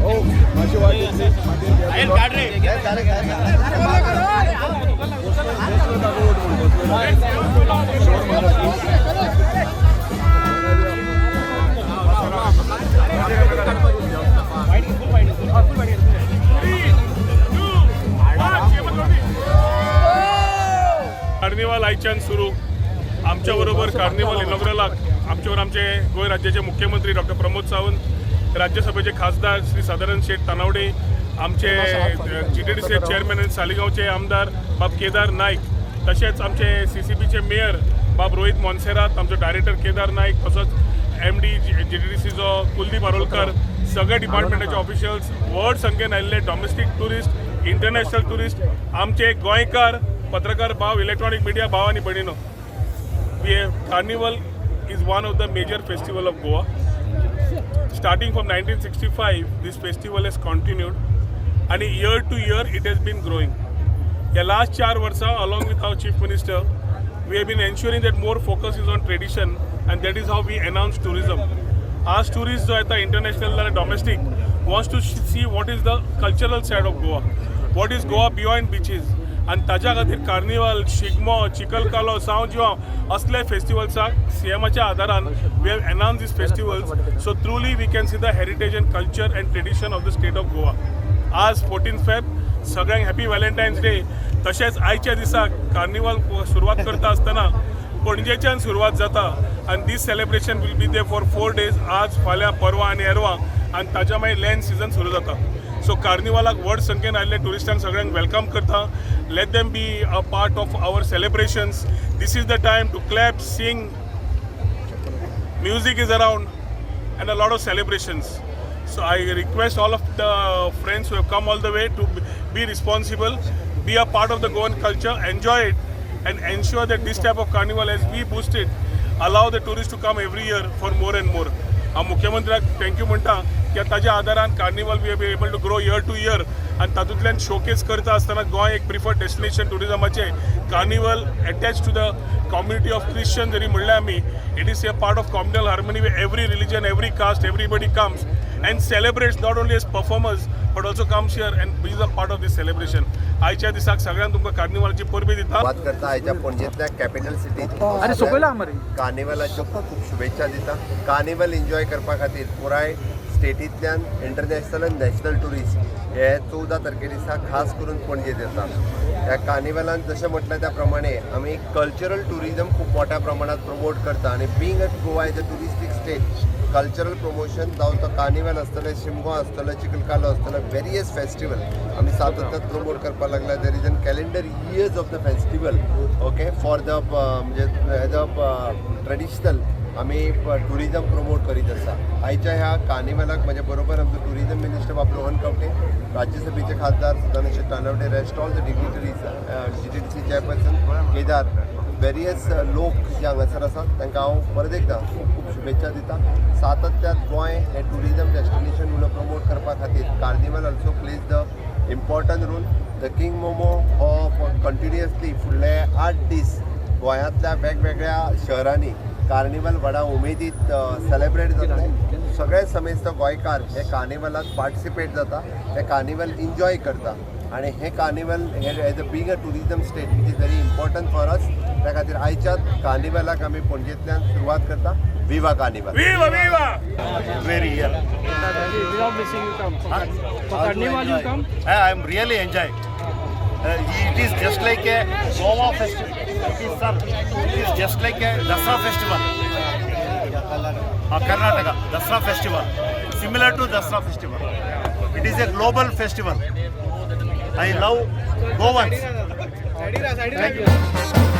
हो, माझी वाट घेतली. कार्निवाल आयच्यान सुरू. आमच्याबरोबर कार्निवाल इनॉग्रलाक आमच्यावर आमचे गोंय राज्याचे मुख्यमंत्री डॉक्टर प्रमोद सावंत, राज्यसभेचे खासदार श्री सदानंद शेठ तानावडे, आमचे जीटीडीसी चेअरमॅन आणि सालिगांवचे आमदार बाब केदार नाईक, तशेंच आमचे सीसीबीचे मेयर बाब रोहित मोन्सेरात, आमचो डायरेक्टर केदार नाईक, तसोच एमडी जीटीडीसीचो कुलदीप आरोलकर, सगळे डिपार्टमेंटाचे ऑफिशियल्स, व्हड संख्येन आयिल्ले डॉमेस्टीक ट्युरिस्ट, इंटरनॅशनल ट्युरिस्ट, आमचे गोंयकार पत्रकार भाव, इलेक्ट्रॉनिक मिडिया भाव आनी भयणीनो, we have Carnival is one of the major festival of Goa. Starting from 1965, this festival has continued, and year to year it has been growing. The last 4 वर्सां, along with our chief minister, we have been ensuring that more focus is on tradition, and that is how we announce tourism. आज tourist जो येता, international जाल्यार domestic, wants to see what is the cultural side of Goa, what is Goa beyond beaches. आनी ताज्या खातीर carnival, Shigmo, चिखलकालो, सांव जुआंव असले फेस्टिवल्साक सीएमाच्या आदारान we have announce these festivals, so truly we can see the heritage and culture and tradition of the state of Goa. आज 14 Feb, सगळ्यांक happy व्हॅलेंटायन्स day. तशेंच आयच्या दिसा कार्निवाल सुरवात करता आसतना पणजेच्यान सुरवात जाता आनी this celebration will be there for 4 days, आज, फाल्यां, परवा आनी एरवा, आनी ताच्या मागीर लेंट सिजन सुरू जाता. सो कार्निवालाक व्हड संख्येन आयिल्ले ट्युरिस्टांक सगळ्यांक welcome करता. Let them be a part of our celebrations. This is the time to clap, sing, music is around and a lot of celebrations. So I request all of the friends who have come all the way to be responsible, be a part of the Goan culture, enjoy it, and ensure that this type of carnival, as we boost it, allow the tourists to come every year for more and more. हांव मुख्यमंत्र्याक thank you म्हणटा की ताज्या आदारान Carnival we be able to grow year to year आनी तातूंतल्यान showcase करता आसतना गोंय एक प्रिफर्ड डेस्टिनेशन ट्युरिजमाचें. Carnival attach to the community of Christian जरी म्हणलें आमी, it is a part of communal harmony. Every religion, every caste, everybody comes and celebrates, not only as performers but also comes here and is a part of this celebration. आयच्या दिसाक सगळ्यांक तुमकां कार्निवालाची परबी दिता. सुरवात करता आयच्या पणजेंतल्या कॅपिटल सिटीत अरे सोपयला मरे. कार्निवलाच्यो खूब खूब शुभेच्छा दिता. कार्निवल एन्जॉय करपा खातीर पुराय स्टेटींतल्यान इंटरनॅशनल आनी नॅशनल ट्युरिस्ट हे 14 तारखे दिसा खास करून पणजेत येता. ह्या कार्निवलान जशें म्हटलें त्या प्रमाणे आमी कल्चरल ट्युरिजम खूब मोठ्या प्रमाणात प्रमोट करता आनी being a Goa is a touristic state, cultural promotion, जावं तो कार्निवल आसतलें, शिमगो आसतलो, चिखलकालो आसतलो, वेरियस फेस्टिवल आमी सातत्यान प्रमोट करपाक लागला. There is an calendar years of the festival, okay, for the म्हणजे एज अ ट्रेडिशनल आमी ट्युरिजम प्रमोट करीत आसा. आयच्या ह्या कार्निवलाक म्हज्या बरोबर आमचो ट्युरिजम मिनिस्टर बाब रोहन खंवटे, राज्यसभेचे खासदार Sadanand Shet Tanavade, rest all the dignitaries, GTDC chairperson Kedar, various लोक जे हांगासर आसात, तांकां हांव परत एकदां खूब खूब शुभेच्छा दिता. सातत्यान गोंय हें ट्युरिजम डेस्टिनेशन म्हणून प्रमोट करपा खातीर Carnival also plays the important role. The king momo हो कंटिन्युअसली फुडले 8 दीस गोंयांतल्या वेगवेगळ्या शहरांनी कार्निवल व्हडा उमेदीत सेलेब्रेट जातले. सगळे समेस्त गोंयकार हे कार्निवलात पार्टिसिपेट जाता, हे कार्निवल एन्जॉय करता आणि हे कार्निवल हे as a being a tourism state, which is very important for us, त्या खातीर आयच्या कार्निवलाक आमी पणजेंतल्यान सुरवात करता. विवा कार्निवल! विवा विवा! Very here. Without missing you come. For Carnival you come? I am really enjoying. It is just like a Goa festival. It is, sir, it is just like a Dasra festival. Karnataka Dasra festival. Similar to Dasra festival. It is a global festival. I love Goans. Thank you.